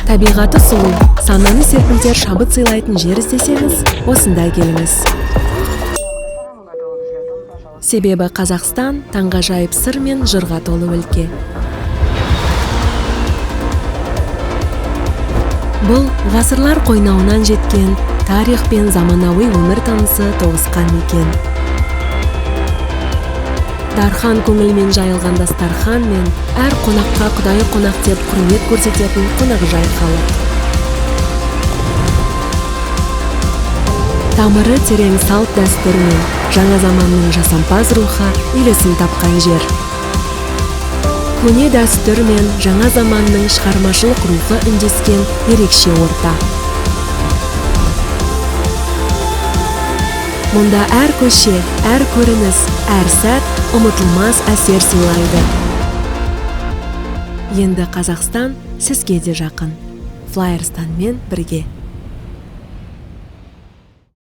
Табиғаты сұлу, сананы серпілтер шабыт сыйлайтын жер іздесеңіз, осында келіңіз. Себебі Қазақстан таңғажайып сыр мен жырға толы өлке. Бұл ғасырлар қойнауынан жеткен тарих пен заманауи өмір тынысы тоғысқан мекен. Дархан көңілмен жайылған дастархан мен әр қонаққа құдайы қонақ деп құрмет көрсететін қонақжай халық. Тамыры терең салт дәстүр мен жаңа заманның жасампаз рухы үйлесім тапқан жер. Көне дәстүр мен жаңа заманның шығармашылық рухы үндескен ерекше орта. Мұнда әр көше, әр көрініс, әр сәт ұмытылмас әсер сыйлайды. Енді Қазақстан сізге де жақын. FlyArystan-мен бірге.